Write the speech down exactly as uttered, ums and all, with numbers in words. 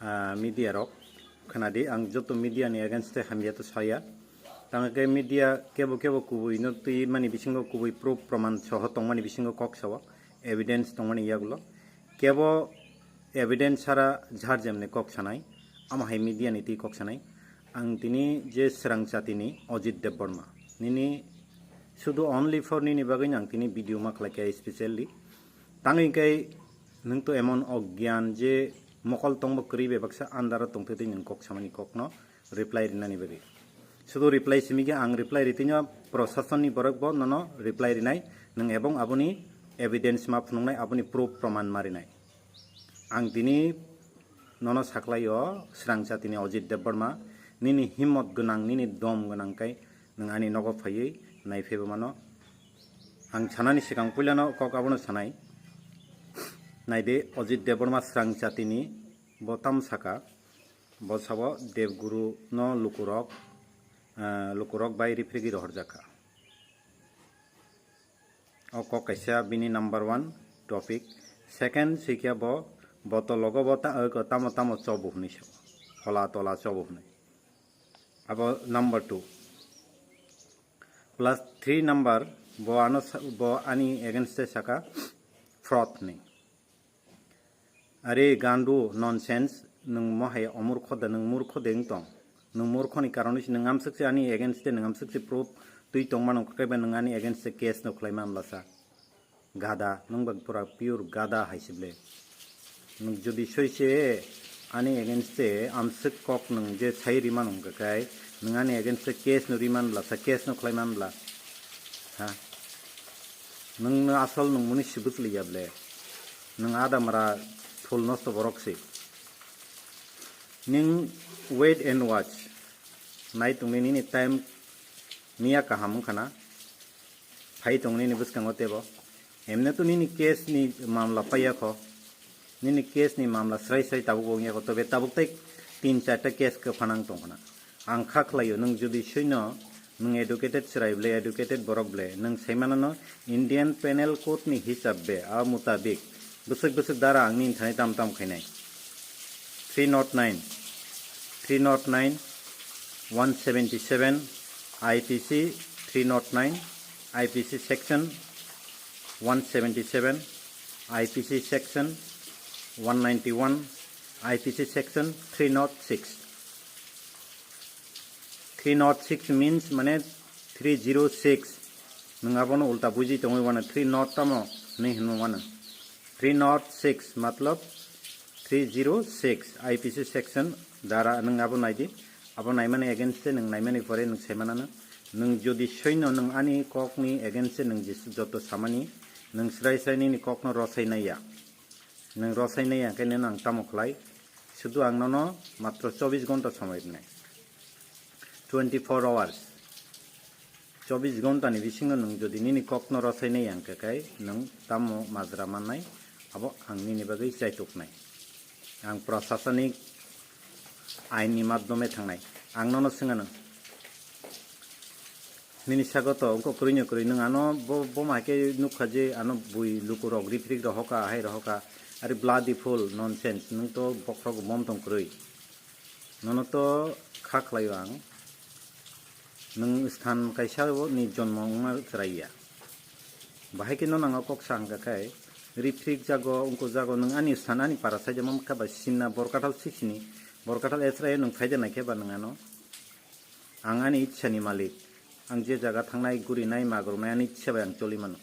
Ah, media rok khwnadi, ang joto media ni against tei hamya to saya. Tang khe media kebo kebo kubui no twi mani bisingo kubui proof proman soho tongmani bisingo kok sao, evidence tongmani yagulo. Kebo evidence sara jhar jemni kok sanai, ama hai media ni twi kok sanai. Ang tini je srang chati ni Ajit Debbarma, nini sudu only for nini bagwi ang tini video ma khlai kha specially. Tang hingkai nwng to emon ogyan je mokol tongbo kwrwi bebaksa andaro tongtwi twi nwng kok samani kokno reply rinani bagwi. Sudu reply simi khe ang reply ritwino prosasonni borok bo nono reply rinai, nwng ebong aboni evidence ma phunuknai, aboni proof proman ma rinai. Ang tini nono saklaio srang chati ni Ajit Debbarma, nini himmot gwnang, nini dom gwnang kai nwng ani nogo phaiwi naiphaibo mano. Ang sanani swkang puilano kok abono sanai. Naidi, Ajit Debbarma srang chati ni bo tam saka, bo sabo Devguru no lukurok, ah, lukurok bai riphrigwi rohorjak kha. O kok kaisa bini number one topic. Second sikya bo, bo to logo bo ta-, tamo tamo chobo hwnwi sao. Hola tola chobo hwnwi. Abo number two. Plus three number, bo ano sa-, bo ani against e saka fraud ni. Are gandu, nonsense, nwng mohai omurkho da, nwng murkho de wng tong. Nwng murkho ni karon se nwng amswk se ani against e nwng amswk se proof twi tong mano, khe ba nwng ani against e case no khlai man lasa. Gada, nwng bak pura pure gada hai se ble. Nwng jodi soi se ani against e amswk kok nwng je sai ri mano wngkha kai, nwng ani against e case no ri man lasa, case no khlai man la. Ha? Nwng no asol nwng muni sibuk liya ble. Nwng adamra thul nosto borok se. Nwng wait and watch. Nai tongni nini time miya kaham wngkha na. Phai tong nini bwskango tebo. Emne to nini case ni mamla paiya kho. Nini case ni mamla srai srai tabuk wngya kho. Tobe tabuk tai tin charta case khe phanang tong khna. Ang kha khlaio, nwng jodi soino, nwng educated chwrai ble, educated borok ble, nwng sai manano Indian Penal Code ni hisab be, a mutabik, bwswk bwswk dara ang nini thani tam tam khainai. Three nought nine, three nought nine, one seventy seven, I P C three nought nine, I P C section one seventy seven, I P C section one ninety one, I P C section three nought six. Three nought six means mane three zero six. Nwng abono ulta buji tongwi mano, three nought tamo hinwi hinwi mano. Three nought six matlab three zero six I P C section dara nwng abo naidi. Abo naimani against e nwng naimani pore nwng saimanano. Nwng jodi soino nwng ani kokni against e nwng jis-, joto samani nwng srai srai nini kokno rosai naiya. Nwng rosai naiya khe nini ang tamo khlai? Sudu ang nono matro chobbish ghonta somoi rwnai. Twenty four hours. Chobbish ghonta ni bisingo nwng jodi nini kokno rosai naiya hwnkhe kai nwng tamo majra mannai, abo ang nini bagwi chaituknai. Ang prasasanik ain ni madhyome thangnai. Ang nono swngano. Nini sago to wngkha kwrwino kwrwi, nwng ano bo, bo ma khe nukha je ano bui lukurok riprik rohoka, hai rohoka, are bloody fool, nonsense, nwng to bokhorok bom tong kwrwi. Nono to kha khlaio ang, nwng sthan kaisa ni jonmo wngma chwraiya. Bahai khe nono ang kok sa hwnkha khe, riprik jago, wngkuk jago, nwng ani sthan ani para saida mamkha ba sinna borkathal sisini, borkathal esrai nwng phaida naikhe ba nwng ano. Ang ani ichha ni malik. Ang je jaga thangnai, gurinai, magrunai ani ichha bai ang choli mano.